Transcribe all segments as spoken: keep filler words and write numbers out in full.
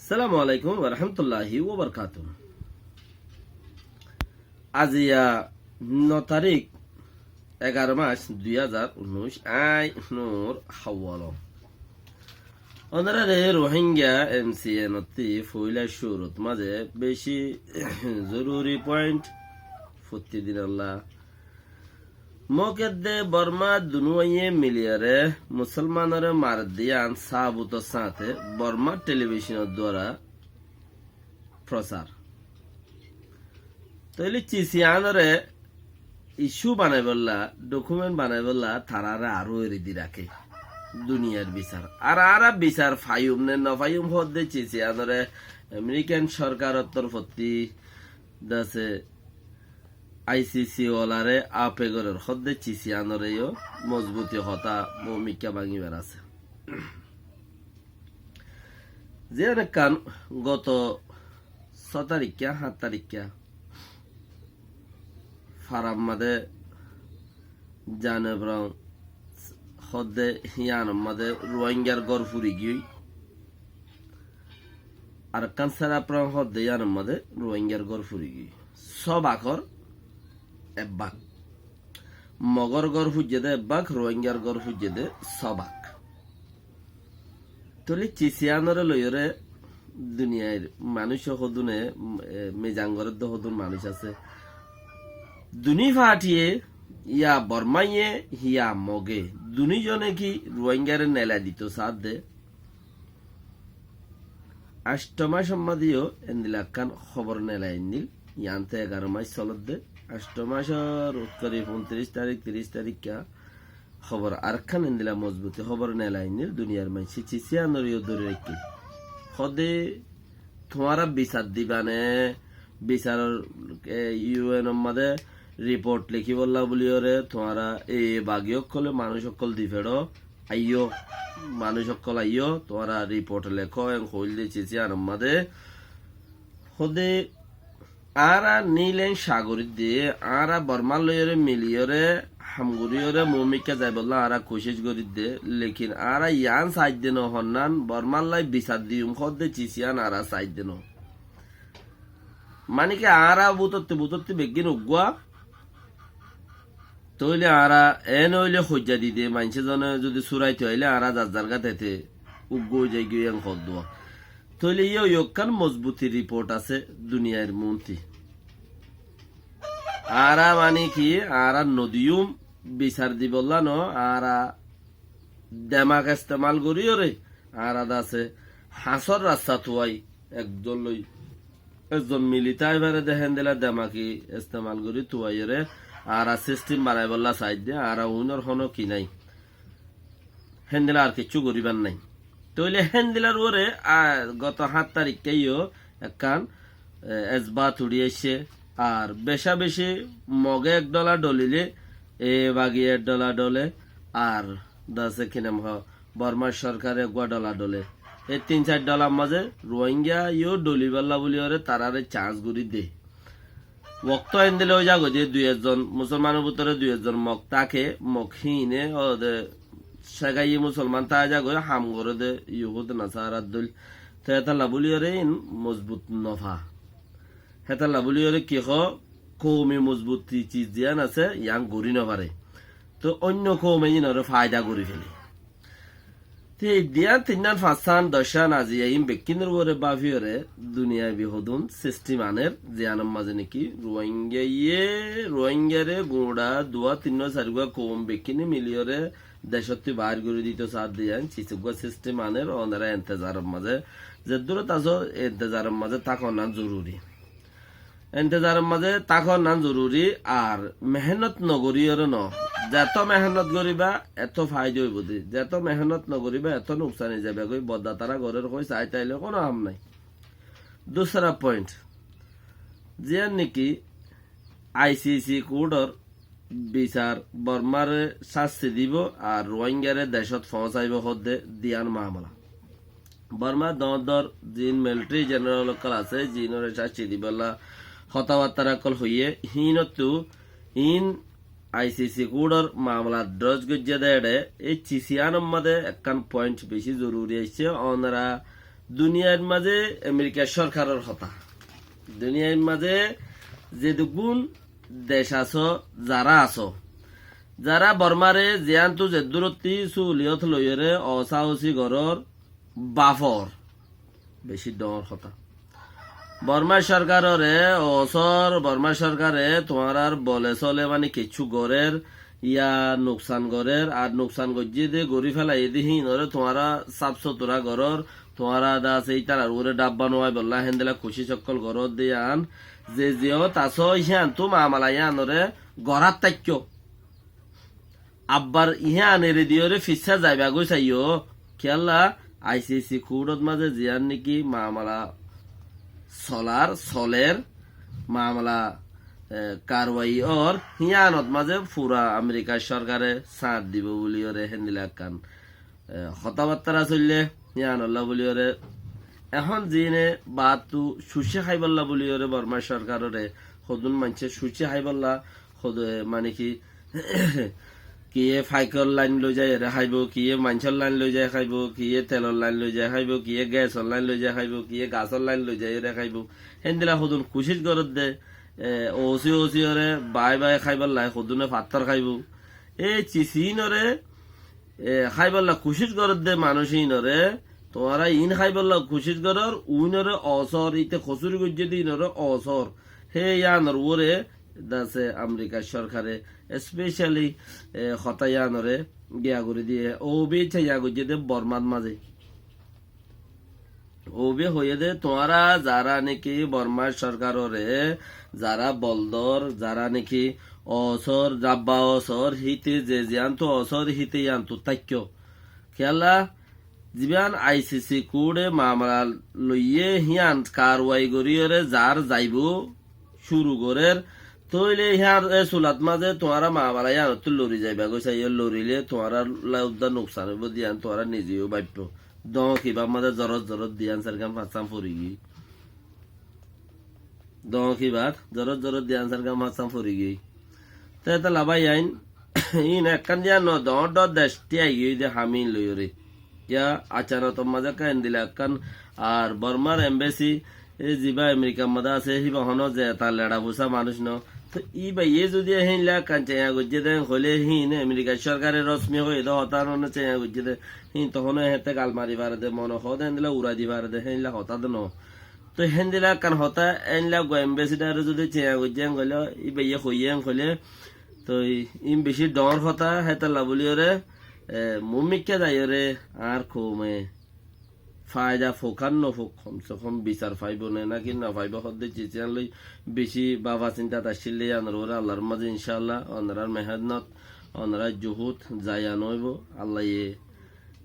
Assalamu alaikum wa rahmatullahi wa barakatuhu. Aziya no tarík, egaró mac, dui házar unnúic, añí Nur Hawwal. Ónorare Rohingya M C N ottí foóila cúrut mazé bicí zoruri point fottí dinolla Mok edde Borma dunuwaye miliyóre Musolmanore maredde yián sabutor sáñte Borma televisionor duara prosar. Tóile cisiyanore isu banaibólla, dokument banaibólla tarare aró eri di raké duniyar bisar. Ar añára bisar faiyum ne no faiyum hoódde cisiyanore Amerikan sorkaror torfottí dase I C C olare ape gorer hoódde cisiyanore yó mozbuti hotá mumikká báñgibar asé. Ziyán ekkán goto só tarikká, hát tarikká, farammadé Zane Brong hoódde yíanor mazé Ruáingar gór furi giyói. Arekkán Sera Brong hoódde yíanor mazé Ruáingar gór furi giyói. Só bakor ek bak. Mogor gór fúijje dé ek bak, Ruáingar gór fúijje dé só bak. Tóile cisiyanore loiyóre duniyair manúic hodúne, e, mizan gorédde hodún manúic asé. Duní fathíye, ya Bormáye, ya Moge, duní zone ki Ruáingare nelai dito saádde. Añctho mac ommadé yó endila ekkán hóbor nelai ainníl, yiánte egaró mac solodde. Añctho macor korib untiríc tarík, tiríc taríkka hóbor arekkán endila mozbuti hóbor nelai ainníl, duniyar maincé cisiyanore yó dóri raikkíl. Hoódde tuáñra bisar diba né, bisaror, e, U N or mazé riport lekíbolla buliyóre tuáñra e bagi ókkole manúic ókkol di feçó, aiyó, manúic ókkol aiyó, tuáñra riport lekó, en hoóilde cisiyanor mazé. Hoódde añára níl en sagorídde, añára Bormár loiyóre miliyóre, ham goríyóre, mumikká zaibolla añára kucíc gorídde, lekin añára yián saidde no honnán, Bormár loi bisar diyum hoódde cisiyan añára saidde no. Mani ki añára bútotti bútotti beggín uggúa, tóile añára en óile hoijja dide, maincé zone zudi súraito aile añára zazzar gát ete uggúa ói zaigói en hoddúa. Tóile yó yó ekkán mozbuti riport asé duniyair muúnti. Añára mani ki, añára nodiyúm bisar dibollá no, añára demak estemal goríyóre, añára dase hañsór rasta tuwai ekzon loi, ekzon mili tái fare de héndila demaki estemal gorí tuwaiyóre, añára sistim banaibólla saidde, añára uinor hono ki nái. Héndila ar kiccú goríbar nái. Tóile héndilar uore, a, goto hát tarikká yó ekkán, e, esbat uçí aiccé. Ar beca beci Moge ek dhola dholile, e bagi ek dhola dhole, ar dase ki nam hoó, Bormar sorkare eggúa dhola dhole. E tin sair dholar mazé Ruáinga yó dholibálla buliyóre tarare cañs gorí de. Wokto endila ói zagói de dui ekzon musolmanor bútore dui ekzon Mog táke, Mog híine óde cégaiyí musolman táke zagói, ham goré de Yuhud Nasarar dóil. Te hétalla buliyóre ín mozbut no fa. Hétalla buliyóre ki hoó, koumi mozbuti ciz ziyán asé, yián gorí no fare. Te óinno koume ínore faida gorí fele. Te eddiyan tinnán fañssán doccán aziya ín bekkínor uore báfiyóre duniyai bihodún sistim aner, ziyánor mazé niki Ruáingaye, Ruáingare guñça duwá tinnúa sairgúa koum bekkíne miliyóre decótti baáir gorí dito saádde yián, cisuggúa sistim aner, onora entezaror mazé, zeddúrot asó, entezaror mazé tákonnán zoruri. Entezaror mazé tákonnán zoruri, ar mehénnot nogoríyore no. Zeto mehénnot goríba, eto faida óibo de. Zeto mehénnot nogoríba, eto nuksan ói zaiba goi, bodda tará gorér hoi, sai taile hono ham nái. Dusra point, ziyán niki I C C kudor bisar Bormare cásti dibo ar Ruáingare decót foóñsaibo hoódde diyán mamala. Bormar doóñr doóñr ziín militari jeneral ókkol asé, ziínore cásti dibálla hotábattára ókkol hoiyé, híinottú iín I C C kudor mamalat dros goijjé dé eçé, ei cisiánor mazé ekkán point bicí zoruri aiccé, onora Duniyair mazé Amerikar sórkaror hotá. Duniyair mazé zedún dec asó, zará asó, zará Bormáre ziyántu zeddúrottí súliyót loiyóre osáosi gorór, báfor beci dhoóñr hotá. Bormár sórkaroré osór, Bormár sórkare tuáñrár bole sóle mani kiccú gorér, yá nuksan gorér, ar nuksan goijjé dé, gorí félaiyé dé híinoré tuáñra sáf sutura gorór, tuáñra de asé ítarar uore dhábba no aibólla héndila kucíc ókkol goródde yían, ze ziyót asó híantu mamala yíanoré gorát táikko. Abbar hían eri diyoré fissá zaibagói saiyó, kiyólla, ICC kuçot mazé ziyán néki mamala solar, soler, mamala, e, karwai ór, híanot mazé fura Amerikar sórkare sáñt dibou buliyóre héndila ekkán e, hotábattára soillé, yíanolla buliyóre, ehón ziíne baáttu cucí háibolla buliyóre Bormár sórkaroré hodún maincé cucí háibolla, hodún, e, mani ki, kiyé faikor lain loizaiyóre háibou, kiyé maincór lain loizai háibou, kiyé telor lain loizai háibou, kiyé gésor lain loizai háibou, kiyé gasór lain loizaiyóre háibou. Héndila hodún kucíc gorédde, e, ousí ousíyoré baái baái háibolla hodúne fattór háibou. E, cis iínoré e, háibolla kucíc gorédde manúic iínoré, tuáñra iín háibolla kucíc gorór, uínoré osór, íte kosúri goijjé dé iínoré osór. Hé yíanor uore de asé Amerikar sórkare, especially, e, hotá yíanoré giya gorí diyé, óubi caiya goijjé dé Bormát mazé. Óubi hoiyé dé, tuáñra zará néki Bormár sórkaroré, zará boldor, zará néki osór, dhábba osór, híte ze ziyántu osór, híte yíantu táikko. Kiyólla, zibán ICC kuçe mamala loiyé, hían karwai goríyoré zar zaibou, cúru gorér, tóile híar e sulat mazé tuáñra mamala yíanottú lori zaibagói saiyó, lorilé tuáñralla uddá nuksan óibou dé yían tuáñra nize yó báiffó. Dóñr híbar mazé zorot zorot dé yían sairgán fañssán forigiyói. Dóñr híbar zorot zorot dé yían sairgán fañssán forigiyói. Te étella báiyain, iín ekkán dé yían no, dóñr dóñr dec thíyaigiyói dé ham iín loiyóre. Yá acanotor mazé ekkán endila ekkán, ar Bormár embassy, e zibá Amerikar mazé asé, híba honó ze ta leça fusá manúic no. Toi íbayé zudi héinla ekkán caiya goijjé dé hoilé híin Amerikar sórkare rosmi hoiyé dé hotá no, caiya goijjé dé híin tohón héte gal mari fare dé, mone hoó dé héndila urai di fare dé, héinla hotá dé no. Toi héndila ekkán hotá héinla uggwá embassy dare zudi caiya goijjé hoilé, íbayé hoiyé hoilé, toi iín bicí dóñr hotá, hétalla buliyóre, e, muúmikká zaiyóre añár koume faida fouk ar nofouk, hom se hom bisar faibou né náki nofaibou hoódde cis yían loi bicí báfa sintat accíl dé yíanor uore Allar mazé incáalla onorár mehénnot, onorár juhud zaya noóibou. Allaye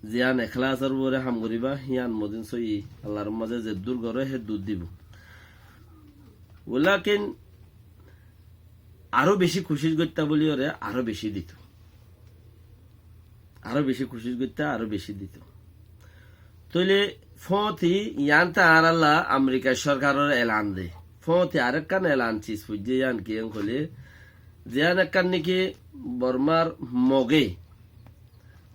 ziyán eklasor uore ham goríba, hían modin sóiyi Allar mazé zeddúr goré heddúr dibou. Walakin aró bicí kucíc goittá buliyóre aró bicí dito. Aró bicí kucíc goittá, aró bicí dito. Tóile fóñti yían te añárálla Amerikar sórkaror elan de. Fóñti arekkán elan cis foijjé, yían kiyén hoilé, ziyán ekkán néki Bormár Mogé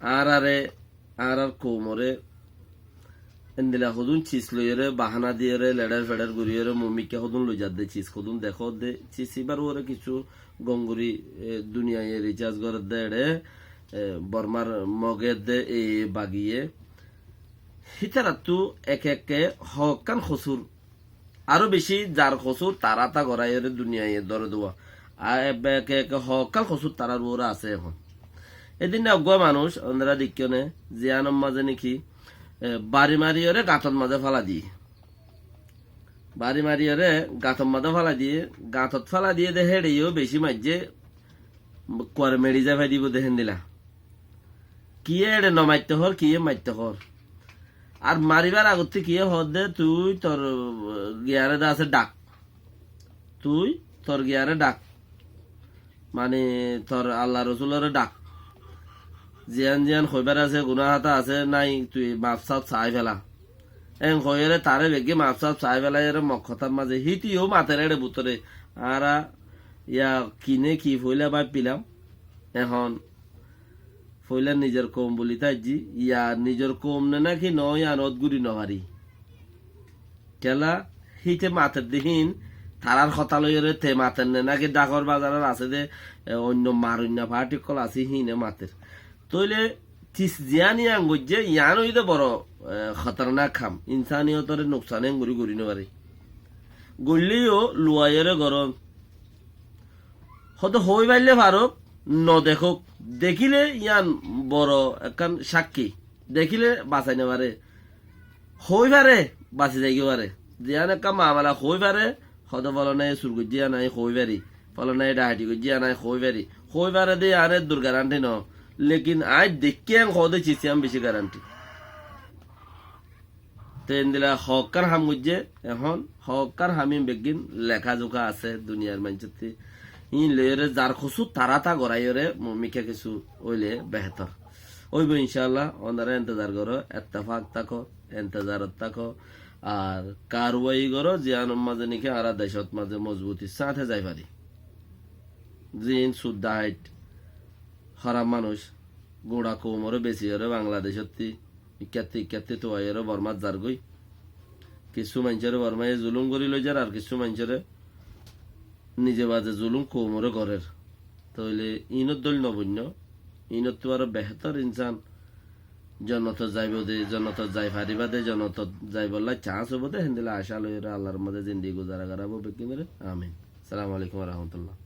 añáráre, añárár koumoré endila hodún cis loiyóre, bahána diyóre, leçer feçer goríyore, muúmikká hodún loizadde, cis hodún dekódde, cis íbar uore kissú gom gorí, e, duniyaiye ricas gorédde eçé, e, Bormár Mogedde, e, bagiye. Hítarattú eke eke hoókkán hosúr, aró bicí zar hosúr tará ta goráiyore duniyaiye dóre dua. Ar ebbe eke eke hoókkán hosúr tarár uore asé ehón. Edinna uggwá manúic, onorá deikkó né, ziyánor mazé néki, e, bari mariyore gañtot mazé félai diyé. Bari mariyore gañtot mazé félai diyé, gañtot félai diyé dé héçe yó bicí maijjé, kuare meçi zai fai dibou dé héndila. Kiyé eçé no maitto hoór, kiyé maitto hoór. Ar maribár agottí kiyé hoódde, tui tor, uh, giyaré de asé dhak. Tui tor giyaré dhak. Mani tor Alla Rosuloré dhak. Ziyán ziyán hoibár asé, guná hata asé nái, tui maf saf saái féla. Eén hoiyóre taré beggé maf saf saái félaiyóre mok hotár mazé híti yó mater eçé bútore. Añára yá kine ki foila báffilam. Ehón foila nizor koum buli táijji, yá nizor koum ne náki noó, yían ót guri nofarí. Kiyólla híte mater de hín, tarár hotá loiyóre te mater né, náki dhákor bazaror asé de, e, oinno mar oinno party ókkol asé híne mater. Tóile tis ziyán yián goijjé, yián óilde boro, e, hótornak ham. Insániyotore nuksan en gorí gorí nofaré. Goillé yó luwaiyóre gorón. Hóde hoói faillé farók, nodekók. Dekíle yián boro ekkán cákki. Dekíle basai nofaré. Hoói faré, basi zaigói faré. Ziyán ekkán mamela hoói faré, hóde folonaye sur goijjé yián aññí hoói fari. Folonaye dhaheti goijjé yián aññí hoói fari. Hoói faré de yián eddur garanti no. Lekin aññí deikké en hoóde cis yián beci garanti. Te endilla hókkar ham goijjé, ehón hókkar ham in beggín leká zuká asé duniyar maincótti. Ín loiyóre zar kosúr tará tá goráiyore mumikká kessú óile behétor óibo incáalla. Ónara entezar goró, ettefak táko, entezarot táko. Ar karwai goró, ziyánor mazé niki añára decót mazé mozbutir sáñte zai fari. Ziín sudda háit hóraf manúic, guñça koumoré besiyóre Bangladecótti ikkátti ikkátti tuwaiyóre Bormát zargói. Kissú maincóre Bormaye zulúm gorí loizar, ar kissú maincóre nize baze zulúm koumoré gorér. Tóile ínor dóil nobuinno, ínottu aró behétor insán jonnotot zaibo de, jonnotot zai faribá de, jonnotot zaibollá cans óibo de, héndilla acá loiyóre Allar mazé zindigi guzara gorá óibo beggúnoré. Amin. Assalamu alaikum wa rahmatullah.